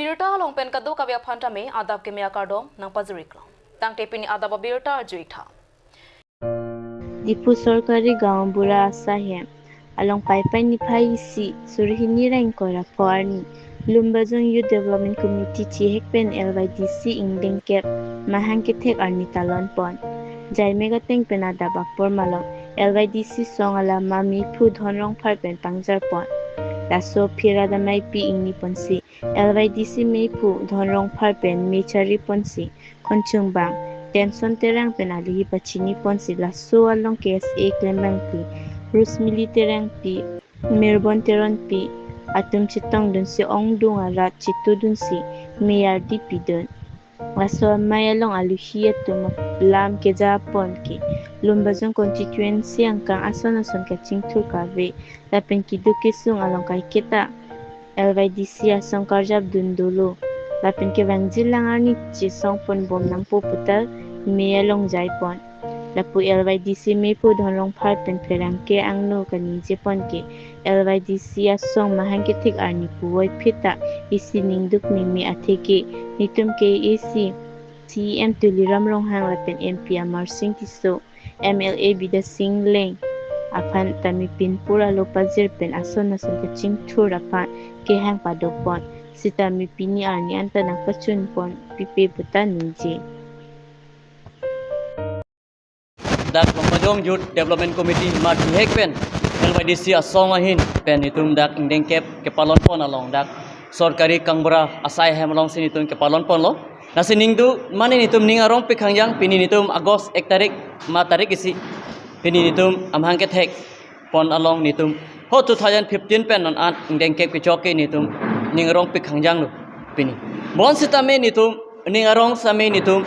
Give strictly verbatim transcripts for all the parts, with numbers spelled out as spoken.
Birta along pen kadokave aphan tame adap keme akardom nangpajir-iklo. Tangte pini adap abirta arju-ik tha. Diphu Sorkari Gaonbura Asai hem along Paipai niphai isi, suri hini ra ingkoi ra pho arni, Lumbajong Youth Development Committee chihek pen L Y D C ingdeng kep mahang kethek arni talon pon. Jaimek ateng pen adap apor malom L Y D C asong alama mephu Dhon Rongphar pen pangjar pon. Laso aphi rat ameipi ingni ponsi L Y D C mephu Dhon Rongphar pen me chari ponsi khonchung bang Tenson Terang pen alihi pachini ponsi laso along K S A klembangpi Rosmili Terangpi, Mirbon Teronpi atum chetongdunsi ongdung arat chetudunsi me ardi pidun. Laso amei along aluhi atum lam keja pon ke Lumbajong constituency angkang ason ason kachingthur kave lapen keduk kesung along kaiketa L Y D C asong karjapdun dolo. Lapen kevangji lang arni chesong ponbom nangpo puta me along jai pon. Lapu L Y D C mephu Dhon Rongphar pen pherangke angno kaningje pon ke L Y D C asong mahang kethek arni puvoiphit ta isi ningduk ningme atheke netum K A A C C E M Tuliram Ronghang lapen M P Amarsing Tisso, M L A Bidya Sing Engleng aphan tame pinpur alo pajir pen ason ason kachingthur aphan kehang pado pon. Sitame pini arni anta nangpachun pon pipe puta ningje. Dak Lumbajong Youth Development Committee ma chihek pen L Y D C asong ahin pen netum dak ingdeng kep kepalon pon along dak Sorkari Gaonbura Asai hem alongsi netum kepalon ponlo. Lasi ningduk mane netum ning arong pik khangjang, pini netum August ek tarik ma tarik isi. Pini netum amahang kethek pon along netum ho two thousand fifteen pen non an ingdeng kep kechok ke netum ning arong pik khangjanglo pini. Bonsitame netum ning arong sitame netum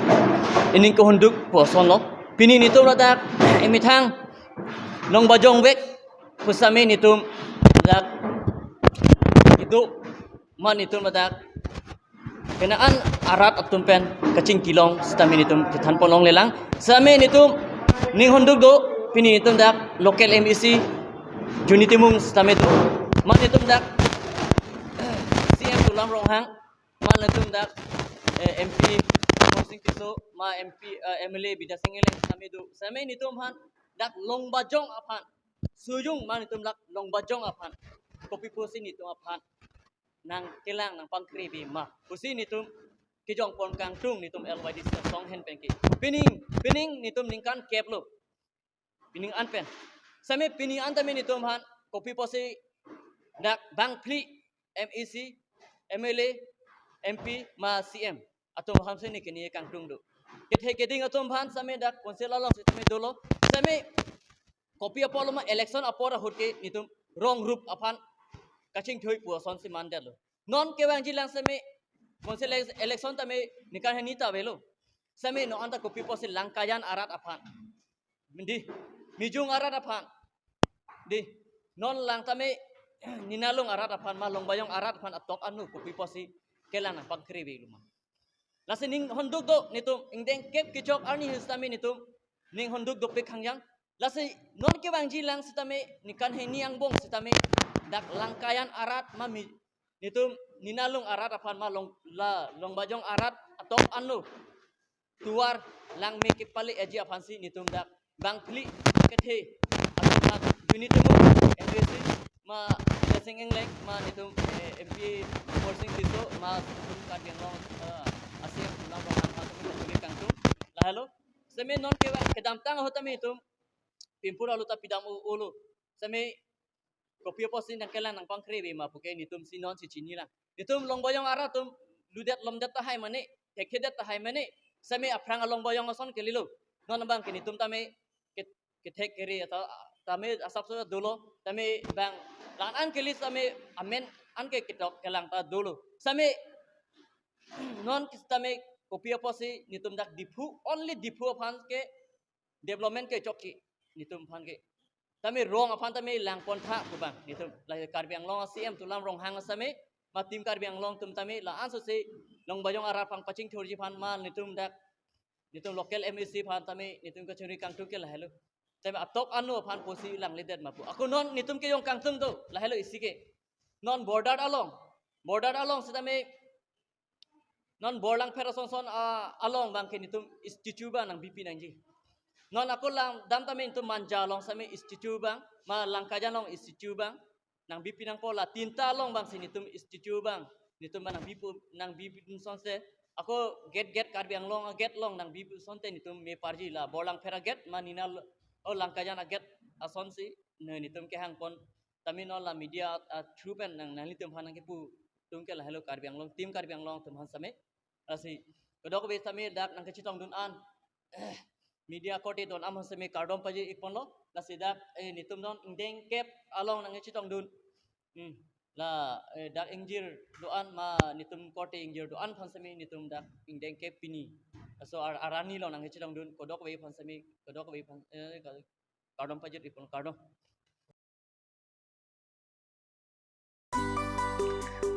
ining kehunduk pu asonlo. Pini netum ladak emethang Longbajong vek pu sitame netum ladak keduk ma netum ladak kena-an arat atum pen kachingki long sitame netum kethan pon longlelang. Sitame netum ning hunduk do, pini netum dak local M A C Juni Timung sitame do. Ma netum dak C M Tuliram Ronghang, ma netum dak, eh, M P Amarsing Tisso, ma M P, eh, M L A Bidya Sing Engleng sitame do. Sitame netum aphan dak Longbajong aphan sujung ma netum dak Longbajong aphan kopi pusi netum aphan nangkelang nangpangkri bi ma pusi netum kejong pon kangtung netum L Y D C asong ahin pen ke. Pining, pining netum ningkan kep lo. Pining an pen. Sitame pining an tame netum aphan kopi pusi dak bangphli M A C, M L A, M P ma C M atum aphan si ne keni kangtung do. Kethe keding atum aphan sitame dak council along sitame dolo. Sitame kopi apor lo ma election apor ahut ke netum rong rup aphan kachingthoi pu asonsi mandetlo. Non kevangji lang sitame council ele-, election tame ningkan hini ta avelo. Sitame non anta kopi pusi Langkajan arat aphan, di, Mijung arat aphan, di, non lang tame Ninalung arat aphan ma Longbajong arat aphan atok anu kopi pusi kelang nangpangkri bi loma. Lasi ning hunduk do netum ingdeng kep kechok arni sitame netum ning hunduk dopik khangjang. Lasi non kevangji lang sitame ningkan hini angbong sitame dak Langkajan arat ma mi netum Ninalung arat aphan ma Long, la Longbajong arat atok anu tovar langme kepale aji aphansi netum dak bangphli kethe atum dak Juni Timung M A C ma Bidya Sing Engleng ma netum, eh, M P Amarsing Tisso ma netum Karbi Anglong, eh, a C M Tuliram Ronghang aphan netum kachingki kangtung. Lahelo. Sitame non kevang kedamtang ahut tame netum pinpur alo ta pidam o, olo. Sitame kopi pusi nangkelang nangpangkri bi ma puke netum si non si chinilang. Netum Longbajong arat atum ludet lomdet tahai mane, thekthedet tahai mane, sitame aphrang a-Longbajong ason kalilo. Non abang ke netum tame ke, kethek kere atau tame asap so dolo, tame bang lang an kali sitame amen an ke ketok kelang ta dolo. Sitame non ke sitame kopi pusi netum dak Diphu, only Diphu aphan ke development ke chokche netum aphan ke. Tame rong aphan tame lang pon tha pu bang netum. La Karbi Anglong a C M Tuliram Ronghang sitame ma team Karbi Anglong atum tame la-an so si Longbajong arat aphan pachingthurji aphan ma netum dak netum local M A C aphan tame netum kachingki kangtung ke lahelo. Tame atok anu aphan pusi langledet ma pu. Ako non netum kejong kangtung do, lahelo isi ke. Non border along, border along sitame Non Borlangpher ason son, ah, along abangke netum statue abang nangbipi nangji. Non ako lang dam tame netum Manja along same statue abang, ma Langkajan along statue abang nangbipi nangpo, la tinta along abangsi netum statue abang netum abang nangbipu nangbipi ason se. Ako gate gate Karbi Anglong a-gate along nangbipi ason te netum me parji, la Borlangpher a-gate ma nina lo-, o Langkajan a-gate asonsi ne netum kehangpon. Tame non la media, ah, through pen nang nanglitum aphan nangkepu atum ke lahelo Karbi Anglong, team Karbi Anglong atum aphan same. Lasi kadokave same dak nangkachetongdun an media korte don-an aphan same kardom pajir-iponlo. Lasi dak, eh, netum non ingdeng kep along nangkachetongdun. Hmm. La, eh, dak ingjir do-an ma netum korte ingjir do-an aphan same netum dak ingdeng kep pini. Laso ar-, arani along nangkachetongdun, kadokave aphan same, kadokave aphan, eh, ka-, kardom pajir-ipon, kardom.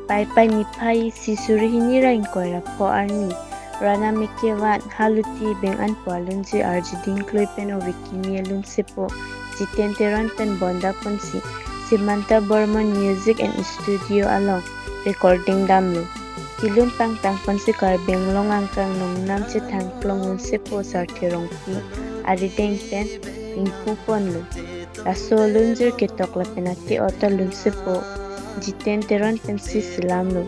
Paipai niphai isi suri hini ra ingkoi ra pho arni, Rana Mekevan Haluti Beng-an pu alunjir arjuding klui pen ove kimi alunsepo Jiten Teron pen bonda ponsi Simanta Burman Music and Studio along recording damlo. Kelun pangtang ponsi Karbi Anglong angkang nongnam chethang klong lunsepo Sarthe Rongpi arideng pen ingpu ponlo. Laso alunjir ketok lapen ate-ot alunsepo Jiten Teron pensi selamlo.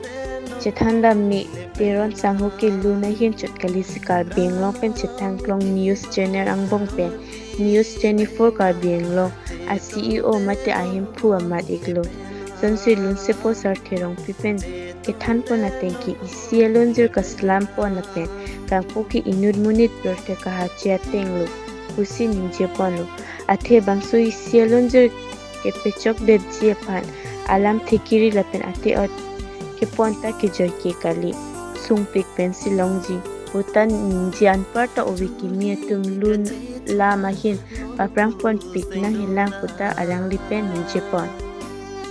Chethan dam me, Teron sangho ke lun ahin chot kalisi Karbi Anglong pen chethang klong news channel angbong pen News twenty-four Karbi Anglong a-C E O mate ahemphu amat-iklo. Sonsi lunsepo Sarthe Rongpi pen kethan pon ateng ke isi alunjir kaselam pon lapen kangpu ke inut monit pirthe kahache atenglo pusi ningje ponlo. Athe bangso isi alunjir kepachokdetji aphan alamthe kiri lapen ate-ot kepon ta kejoike kali. Sungpik pensi longji puta ningje anparta ove kimi atum lun lam ahin paphrang ponpik nanghelang puta alangli pen ningje pon.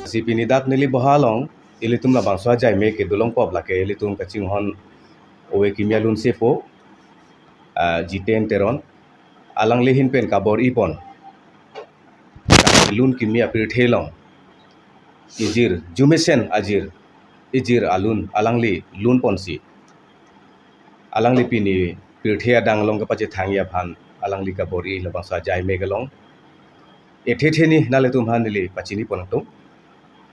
Si pini dak neli boha along ilitum labangso ajai me kedo longpo lake ilitum kachinghon ove kimi alunsepo, ah, Jiten Teron. Alangli ahin pen kabor-ipon lun kimi apirthe along ijir, jumesen ajir, ijir alun alangli lun ponsi alangli pini pirthe adang along kepachethangji aphan alangli kabor-i labangso ajai me kelong. Ethe theni nanglitum aphan neli pachini pon nangtum.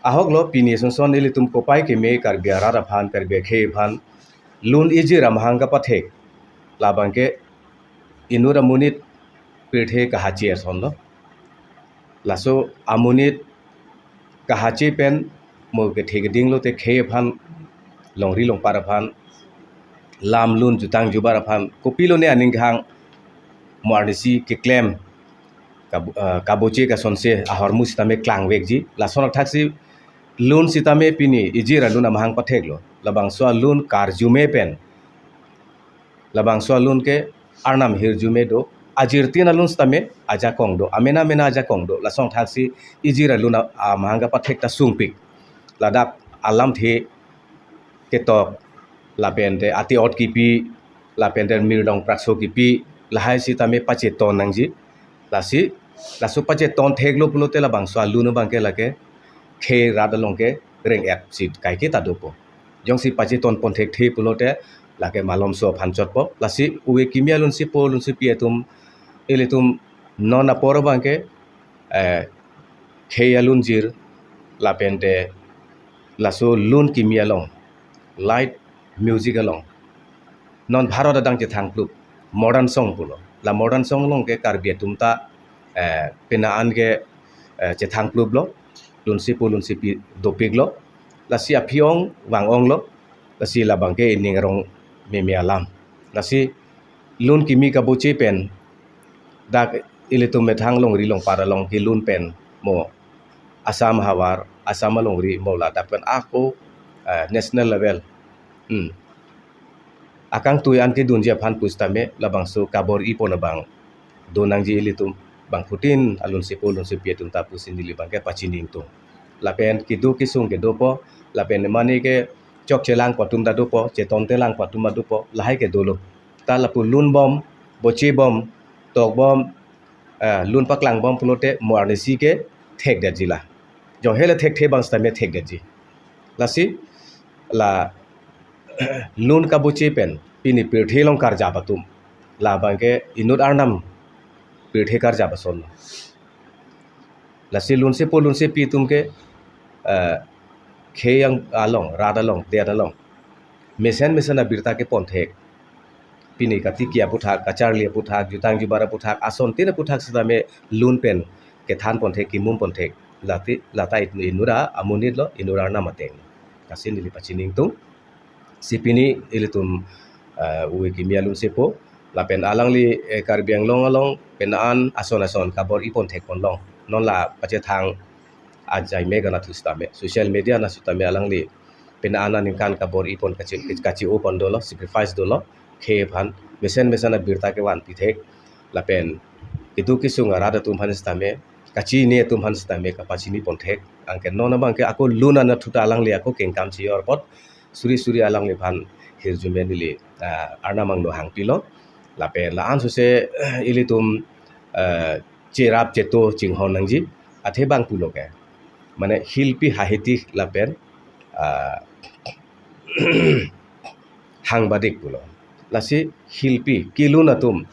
Ahoklo pini ason son ilitum kopai keme Karbi arat aphan, Karbi akhei aphan lun ijir amahang kapathek labangke inut amonit pirthe kahache asonlo. Laso amonit kahache pen mo kethe keding lote khei aphan, longri longpat aphan, lam lun jutang jubar aphan kopilo ne aning kehang mo arnisi keklem kab-, ah, kaboche kasonse ahormu sitame klangvekji. Lason athaksi lun sitame pini ijir alun amahang patheklo. Labangso alun karjume pen labangso alun ke arnam hirjume do. Ajirtin alun sitame ajakong do, amena mena ajakong do. Lason athaksi ijir alun a-, amahang kapathek ta sungpik. Ladak alamthe ketok lapente ate-ot kipi lapente mirdong prakso kipi lahai sitame pacheton nangji. Lasi laso pacheton theklo pulote labangso alun abangke lake khei rat along ke reng-et si kaike ta dopo. Jongsi pacheton pon thekthe pulote lake malomso aphan chotpo. Lasi ove kimi alunsepo alunsepi atum ilitum non apor abangke, eh, khei alunjir lapente laso lun kimi along, light music along non Bharat adang chethangplup modern song pulo. La modern song along ke Karbi atum ta, eh, pena an ke, eh, chethangpluplo, lunsepo lunsepi dopiklo. Lasi aphi-ong vang-onglo. Lasi labangke ining arong meme alam. Lasi lun kimi kaboche pen dak ilitum methang longri longpat along kelun pen mo Assam ahavar, Assam alongri mo ladak pen ako, eh, national level, hmm, akangtui an kedunji aphan pusitame labangso kabor-ipon abang do nangji ilitum bangphutin alunsepo alunsepi atum ta pusi neli abangke pachini ingtung. Lapen kedo kesung kedopo, lapen mane ke chokche langpo atum ta dopo, chetonte langpo atum ta dopo, lahai ke dolo. Ta lapu lunbom, bochebom, tokbom, eh, lun paklangbom pulote mo arnisi ke thekdetji la. Jong hele thekthe abang sitame thekdetji. Lasi la Lun kabuche pen pini pirthe along karjap atum, labang ke inut arnam pirthe karjap ason. Lasi lunsepo lunsepi atum ke, eh, khei along, rat along, det along, mesen mesen abirta kepon thek. Pini katiki aputhak, kacharli aputhak, jutang jubar aputhak, asontin aputhak sitame lun pen kethan pon thek, kimum pon thek. Lati, lata it-, inut amonit lo, inut arnam ateng. Lasi neli pachini ingtung. Si pini ilitum, eh, ove kimi alunsepo, lapen alangli, eh, Karbi Anglong along penang ason ason kabor-i pon thek pon long. Non la pachethang ajai mega na thu sitame, social media na sitame alangli penang aningkan kabor-i pon kachi, kachi-o pon dolo, sacrifice dolo, khei aphan, mesen mesen abirta kevanpi thek, lapen keduk kesung arat atum aphan sitame, kachini atum aphan sitame kapachini pon thek. Anke non abang ke ako lun anatthu ta alangli ako kengkam chi-or apot, suri suri alangliphan hirjume neli, ah, arnam angno hangpilo. Lapen la-an sose ilitum, ah, cherap cheto chinghon nangji, athe bang pulo ke. Mane hilpi haheti lapen, ah, hangbadik pulo. Lasi hilpi kelun atum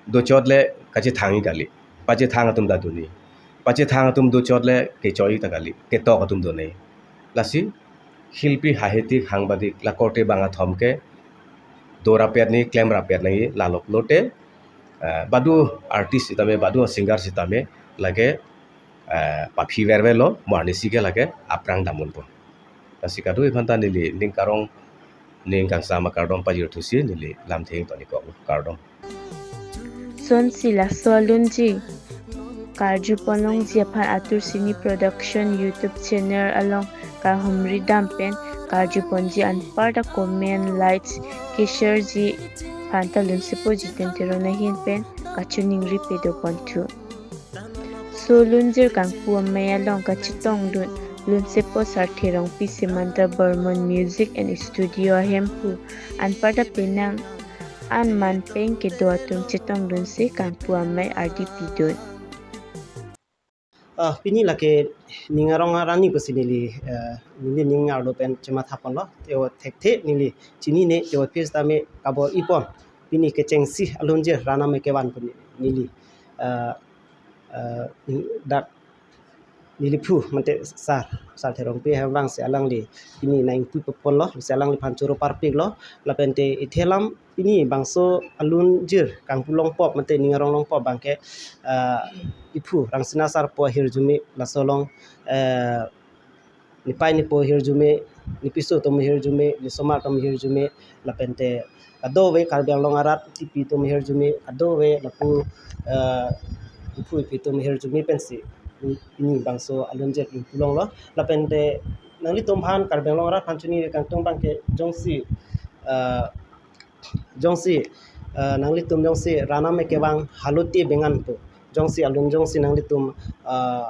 dochot le kachethang-i kali. Pachethang atum ta do-ni. Pachethang atum dochot le kechoi ta kali. Ketok atum do-ni. Lasi hilpi haheti hangbadik la korte bang athom ke do rapet ni, klem rapet nangji, lalo pulote, eh, badu artist sitame, badu singer sitame lake, eh, paphi verver lo, mo arnisi ke lake aphrang dam unpo. Lasi kadokave aphan ta neli ning karong, ning kangsam akardom pajir thusi neli lamthe ingtoni kok, kardom. Sonsi laso alunji karju ponlongji aphan Atur Cine Production YouTube channel along kahumri dam pen karju ponji anparta comment, likes, keshare ji aphan ta lunsepo Jiten Teron ahin pen kachiningri pado ponthu. So lunjir kangpu amei along kachetongdun lunsepo Sarthe Rongpi, Samantha Burman Music and Studio ahemphu, anparta penang an man pen kedo atum chetongdunsi kangpu amei ardi pidun. Ah, pini lake ning arong arani pusi neli, eh, neli ning arlo pen chematha ponlo, te-o thekthe neli chinine, te-o phis tame kabor-i pon. Pini kechengsi alunjir rat amei kevan pon neli, eh, eh, dak neli phu mate sar, Sarthe Rongpi ahemvang si alangli pini nang ingpu ponlo, si alangliphan choro parpiklo, lapen te ithelam pini bangso alunjir kangpu longpop mate ning arong longpop abang ke, ah, iphu Rangsina Sarpo ahirjume, laso along, eh, nepai nepo ahirjume, nepiso atum ahirjume, nesomar atum ahirjume, lapen te kadokave Karbi Anglong arat kipi atum ahirjume, kadokave lapu, eh, iphu ipi atum ahirjume pensi pini bangso alunjir ingpu longlo. Lapen te nanglitum aphan, Karbi Anglong arat aphan chini kangtung abang ke jongsi, eh, jongsi, eh, nanglitum jongsi rat amei kevang halote bengan pu, jongsi alun jongsi nanglitum, eh,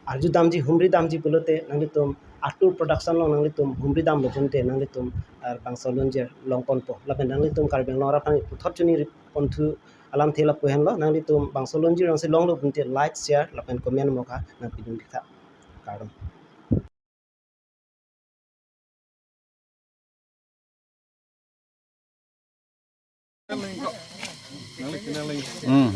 arju damji, humri damji pulote nanglitum Atur Production along nanglitum humri damlo jonte nanglitum, eh, bangso alunjir long ponpo. Lapen nanglitum Karbi Anglong arat aphan puthot chini ri ponthu alamthe lapu henlo, nanglitum bangso alunjir jongsi longlo jonte like, share lapen comment mokha nangpidun piktha. Kardom. Hmm.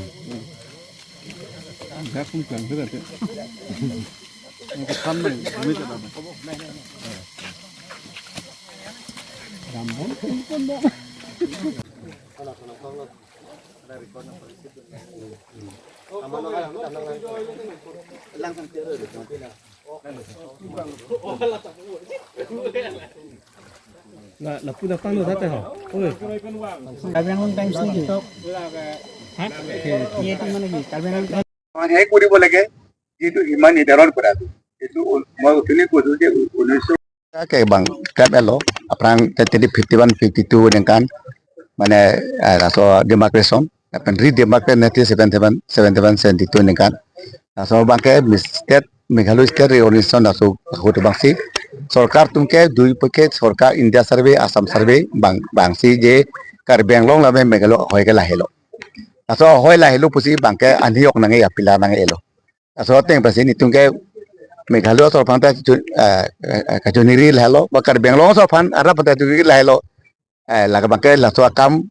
La, lapu dapang lo date ho. Oi. Karbi Anglong Times ni TikTok. Ha? Creative mane ki? Karbi Anglong Times. মানে হেৰি কৰিব লাগে, যিটো হিউমেন নিৰ্ধাৰণ কৰাটো, এইটো উ-, মই উঠনি কৈছোঁ যে উ-, ঊনৈছশ Ke bang kep elo, aphrang te tini fifty one fifty two ningkan, mane, eh, laso demarcation, lapen re-demarcate neti seventy one, seventy one, seventy two ningkan. Laso abang ke mis-, state, Meghalaya state reorganization laso ahut abang si sorkar atum ke dui paket sorkar, India survey, Assam survey, bang, bang si je Karbi Anglong lapen Meghalaya ahoi ke lahelo. Laso ahoi lahelo pusi abang ke anhi ok nangji, apila nangji lo. Laso ateng pensi nelitum ke Meghalaya asor aphan ta chu, eh, eh, eh, kachoningri lahelo, ba Karbi Anglong asor aphan arap ta choningri lahelo. Eh, lake abangke laso akam,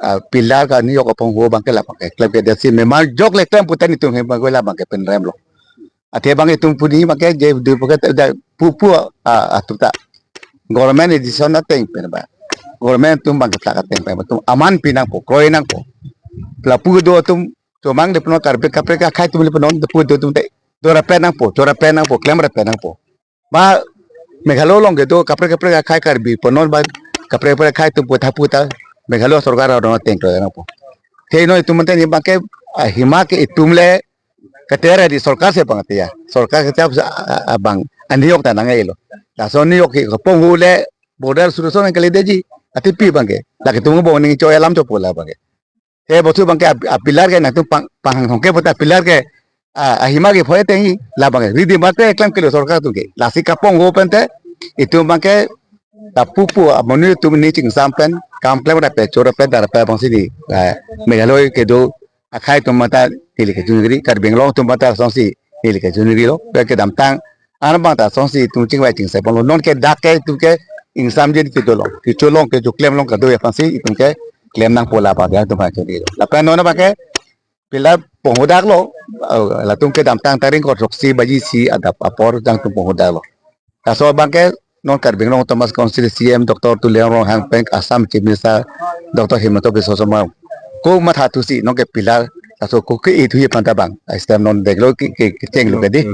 ah, pillar kaniyok apongho abangke labangke klem ke desi memang jok le klem pu ta netum he abangke labangke pen remlo. Athe abang itum puni abangke je du abangke ta pupu, ah, atum ta government decision ateng pen ba. Government atum abangke phlak ateng pen atum aman pi nangpo, kroi nangpo. Lapu do atum chomang le punon, kaprek kaprek akhei atum le punon, lapu do atum te dora pen nangpo, chora pen nangpo, klem ra pen nangpo. Ba Meghalaya along kedo kaprek kaprek akhei Karbi punon ba kaprek kaprek akhei atum pu ta pu ta Meghalaya sorkar arong ateng kroi nangpo. Te non itum mate ni abangke, ah, ahima ke itum le katera di sorkar si abang ateng ya. Sorkar ke tiap sa, ah, ah, abang aniyok ta nang-elo. Laso niyok ke kapongho le border solution ke le deji. Athe pi abangke. Lake itum abang ning choi alam chopo labangke. He bosu abangke ap-, apillar ke nangtum pang, panghang thongke pu ta apillar ke, ah, ahima ke phoi ateng labangke. Ridi mate klem kelo sorkar atum ke. Lasi kapongho pen te itum abangke ta pupu amonit atum ni chingsam pen kam klem ra pe chora pe dara pe abang si di, eh, Meghalaya kedo akhei atum mate neli kachoningri, Karbi Anglong atum mate asonsi neli kachoningri lo, pe kedamtang arnam abang ta asonsi itum chingvai chingsai ponlo, non ke dak ke itum ke ingsamji ti dolo, kecho long kecho klem long kado aphansi itum ke klem nangpo labang itum aphan choningri lo. Lapen non abangke pillar pongho dak lo, eh, latum kedamtang tarik ingkoi throksi baji isi adap apor jangtum pongho dak lo. Laso abangke non Karbi Anglong Autonomous Council C M Doctor Tuliram Ronghang pen Assam Chief Minister Doctor Himanta Biswa Sarma ko matha thusi non ke pillar laso ko ke-e thuji aphan ta abang. Ai stem non deklo ke, ke, kechenglo ke di.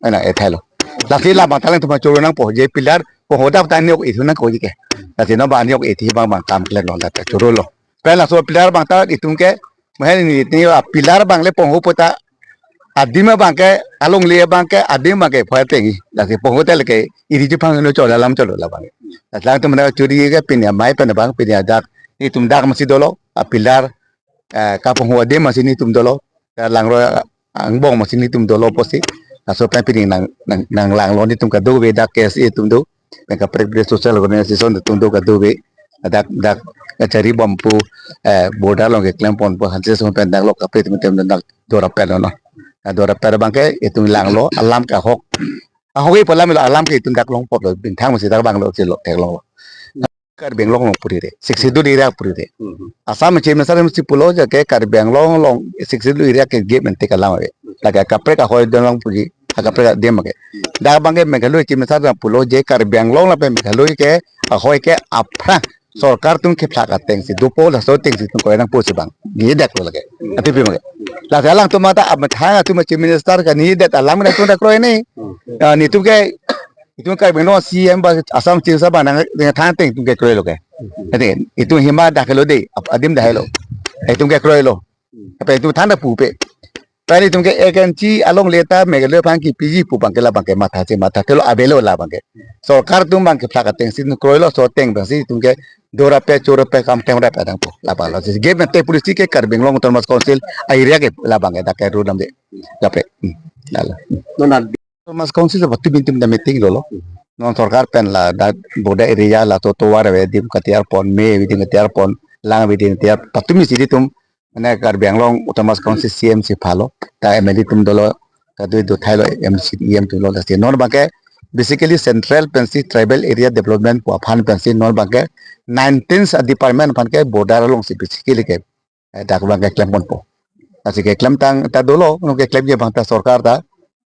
Ana ethai lo. Lasi labang ta alangtum choro nangpo je pillar pongho dak ta niyok-e thu nangkokji ke. Lasi non abang niyok-e thuji abang abang kam klem lo, la ta choro lo. Pen laso pillar abang ta itum ke mahen ni ni, ah, pillar abang le pongho pu ta adim abangke, alongle abangke, adim abangke phoi ateng. Lasi pongho te lake iri chipang no chora alam cholo labang. Lasi alangtum na churi ke pini amei pen abang, pini adak, netum dak masi dolo, apillar, eh, kapongho adim masi netum dolo, ta langro angbong masi netum dolo pusi. Laso pen pini nang, nang, nanglanglo netum kadokave dak ke si itum do. Pen kaprek kaprek social organization atum do kadokave. Dak, dak kachari bom pu, eh, border along keklem ponpo hanse so pen dak lo kaprek atum dak dora pen lo. Dora pen abangke itum langlo alam ke ahok. Ahok-e pu alam lo, alam ke itum dak longpo lo, bingthang masi dak abang lo si lo theklonglo. Karbi Anglong along puri re, Sixth Schedule area puri re. Hmm. Assam Chief Minister si pulo je ke Karbi Anglong along Sixth Schedule area ke gate mente ke alam ave. Lake kaprek ahoi adim along puji, kaprek adim ke. Dak abangke Meghalaya Chief Minister ta pulo je Karbi Anglong lapen Meghalaya ke ahoi ke aphrang sorkar atum kephlak ateng si dopo, laso ateng si itum kroi nangpo si abang. Ni dak lo lake. Athe pi abangke. Lasi alangtum mate amethang atum Chief Minister kaningje det alam nangtum ta kroi ni. Hmm. Ah, netum ke itum Karbi Anglong C M ba Assam Chief Minister abang nang, nangthang ateng itum ke kroilo ke. Athe itum ahima dak lo de, ap-, adim dak lo. Itum ke kroilo. Apa itum thang ta pupe. Pen itum ke agency alongle ta Meghalaya aphan kepiji pu abangke labangke matha si matha thelo, avelo labangke. Sorkar atum abangke phlak ateng si kroilo, laso ateng abang si itum ke dora pe chora pe kam klem ra pe nangpo labang lo. Si gate mente policy ke Karbi Anglong Autonomous Council a-area ke labangke dak ke ru dam de. Lape. Hmm. Lalo. Non Autonomous Council so patumi atum ta meeting lolo. Non sorkar pen ladak border area laso tovar ave adim katiar pon, me ave adim katiar pon, lang ave adim katiar, patumi si itum mane Karbi Anglong Autonomous Council C M si phalo, ta M L A atum dolo, ta dui do thailo M C E M atum lo, lasi non abangke basically central pensi tribal area development pu aphan pensi non abangke nineteen department aphan ke border along si basically ke, eh, dak abangke klem ponpo. Lasi keklemtang ta dolo, non keklemji abang ta sorkar ta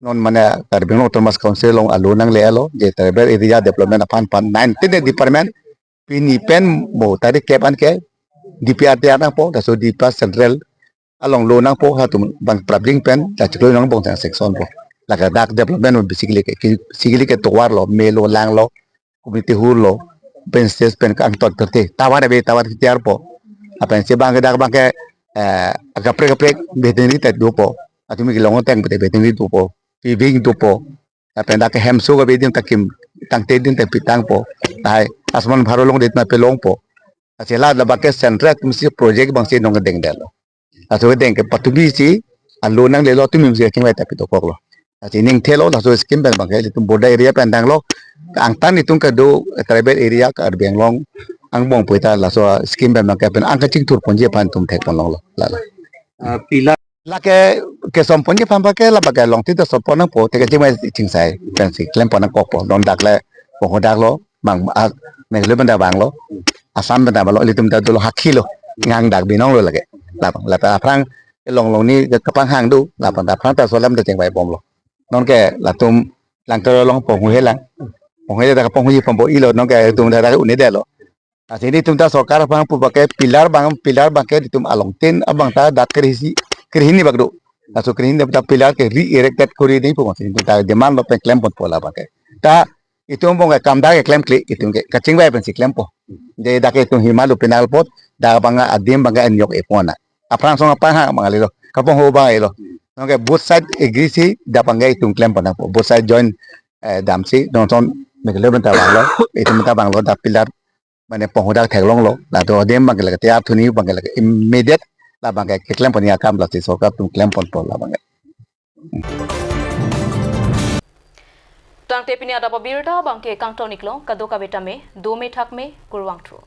non mane Karbi Anglong Autonomous Council along alo nanglelo, je tribal area development aphan aphan nineteen department, pini pen mo tarik kep an ke D P R tiyar nangpo, laso D P R central along lo nangpo, latum abang prapjin pen, la chiklo nangbong sang section po. Lake dak development mo basically ke, basically ke tovar lo, me lo, lang lo, community hall lo, pen stage pen kangtot kerte, tovar ave, tovar tiyar po. Lapen si abangke dak abangke, eh, kaprek kaprek veterinary ta dopo. Atum kelong ateng pen veterinary dopo, paving dopo. Lapen dak hemso ke ave adim ta kim tangte adim ta pitangpo. Lahai Ayushman Bharat along det ma pelongpo. Lasi la labangke central atum si project abang si nangdengdetlo. Laso deng ke patumi si alo nanglelo, tumi si kachingvai ta pitokoklo. Lasi ning thelo, laso scheme pen abangke ilitum border area pen tanglo. Angtan itum kedo tribal area Karbi Anglong angbong pu ta laso scheme pen abangke pen angka chingthur ponji aphan itum thek ponlonglo. Lalo. Ah, pillar Lake kesompon ke pampa ke labang ke Longtin ta sompon nangpo, te kachingvai chingsai pensi klempon nangkokpo. Non dak le ponghu dak lo, bang a, Meghalaya benda bang lo, Assam benda bang lo, ilitum ta dolo hakhi lo, ngang dak binong lo lake. Labang lata aphrang Longlong ni kapanghang do, labang ta aphrang ta solem ta chingvai bom lo. Non ke latum Langtor along ponghu helang, ponghu helang ta ponghu ji pampo ilo, non ke tum ta dak un'edetlo. Lasi nelitum ta sorkar aphan pu abang ke pillar bang, pillar abang ke nelitum alongtin abang ta dak kre-isi, kre-hini bak do. Laso kre-hini ta pillar ke re-erected kori nangji pu abang si nelitum ta demand lo pen klemponpo labang ke. Ta itum abang ke kam dak ke klemkle, itum ke kachingvai pensi klempo. Je dak ke itum hima lo penal pot, dak abang adim abang ke enyok epon na. Aphrang song apanghang abang le lo, kaponghu abang le lo. Non ke both side agree si dak abang ke itum klempon nangpo. Both side join, eh, damsi, non son Meghalaya benda bang lo, itum benda bang lo, dak pillar mane ponghu dak theklong lo, latum adim abang ke lake tiyar thu nangji abang ke lake immediate labang ke keklempon nangji akam lasi sorkar atum klemponpo labang ke. Tangte pini adap abirta abang ke kangton-iklo, kadokave tame dome thakme, kurvangthu.